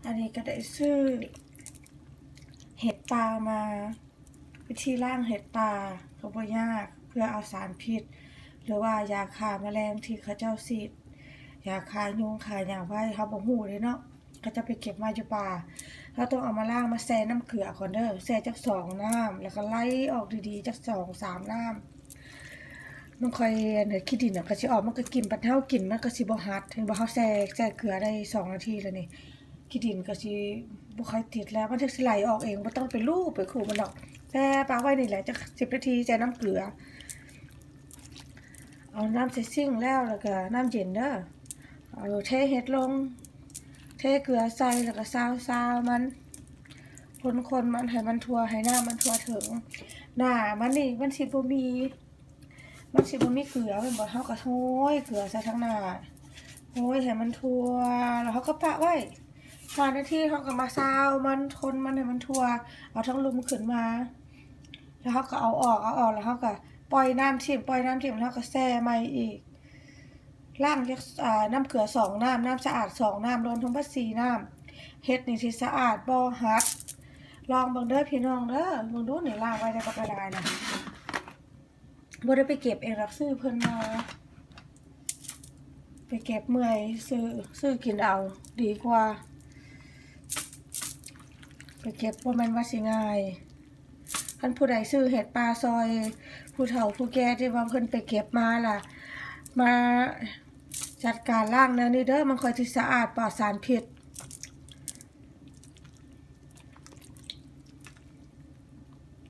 ອັນນີ້ກໍໄດ້ຊື້ເຫັດປ່າມາ. ວິທີລ້າງເຫັດປ່າກໍບໍ່ຍາກ, ເພື່ອເອົາສານພິດ ຫຼືວ່າຢາຂ້າມະແລງທີ່ເຂົາເຈົ້າສີດ ຢາຂ້າຍຸງຂ້າຫຍັງໄວ້ ເຮົາບໍ່ຮູ້ເດ້ເນາະ. ເຂົາເຈົ້າໄປເກັບມາຢູ່ປ່າ ເຮົາຕ້ອງເອົາມາລ້າງ ມາແຊ່ນ້ຳເກືອກ່ອນເດີ. ແຊ່ຈັກສອງນ້ຳ ແລ້ວກໍໄລ່ອອກດີໆ ຈັກສອງສາມນ້ຳ. ມັນຄ່ອຍ ອັນ ຂີ້ດິນນະ ກໍຊິອອກ ມັນກໍກິນ ບັດເຮົາກິນມັນກໍຊິບໍ່ຫັດ. ເຫັນບໍ່ ເຮົາແຊ່ ແຊ່ເກືອໄດ້ສອງນາທີແລ້ວນີ້ ຂີ້ດິນກໍຊິບໍ່ຄ່ອຍຕິດແລ້ວ. ມັນຈັກຊິໄຫຼອອກເອງ ບໍ່ຕ້ອງໄປລູບໄປຂູດມັນດອກ. ແຊ່ປະໄວ້ນີ້ແຫຼະ ຈັກສິບນາທີ ແຊ່ນ້ຳເກືອ. ເອົານ້ຳໃສ່ຊິງແລ້ວ ແລ້ວກໍນ້ຳເຢັນເດີ. ເອົາເທເຫັດລົງ ເທເກືອໃສ່ ແລ້ວກໍຊາວໆມັນ ຄົນໆມັນໃຫ້ມັນທົ່ວ ໃຫ້ນ້ຳມັນທົ່ວເຖິງ. ໜ້າມັນນີ້ມັນຊິບໍ່ມີ ມັນຊິບໍ່ມີເກືອແມ່ນບໍ່? ເຮົາກໍໂຮຍເກືອໃສ່ທາງໜ້າ ໂຮຍໃຫ້ມັນທົ່ວ ແລ້ວເຮົາກໍປະໄວ້ຫ້ານາທີ. ເຮົາກໍມາຊາວມັນ ຄົນມັນໃຫ້ມັນທົ່ວ ເອົາທັງລຸ່ມຂຶ້ນມາ ແລ້ວເຮົາກໍເອົາອອກ ເອົາອອກ ແລ້ວເຮົາກໍປ່ອຍນ້ຳຖິ້ມ ປ່ອຍນ້ຳຖິ້ມ ແລ້ວເຮົາກໍແຊ່ໃໝ່ອີກ. ລ້າງຈັກ ອາ ນ້ຳເກືອສອງນ້ຳ ນ້ຳສະອາດສອງນ້ຳ ລວມທັງເບິດສີ່ນ້ຳ. ເຫັດນີ້ຊິສະອາດບໍ່ຫັດ ລອງເບິ່ງເດີພີ່ນ້ອງເດີ. ເບິ່ງດູນີ້ ລ້າງໄວ້ໄດ້ບັກຫຼາຍໆນະ. ບໍ່ໄດ້ໄປເກັບເອງດອກ ຊື້ເພິ່ນມາ ໄປເກັບເມື່ອຍ ຊື້ ຊື້ກິນເອົາດີກວ່າ. ໄປເກັບບໍ່ແມ່ນວ່າຊິງ່າຍ. ຄັນຜູ້ໃດຊື້ເຫັດປ່າຊ່ອຍຜູ້ເຖົ້າຜູ້ແກ່ທີ່ວ່າເພິ່ນໄປເກັບມາລະ ມາຈັດການລ້າງແນວນີ້ເດີ ມັນຄ່ອຍຊິສະອາດປອດສານພິດ.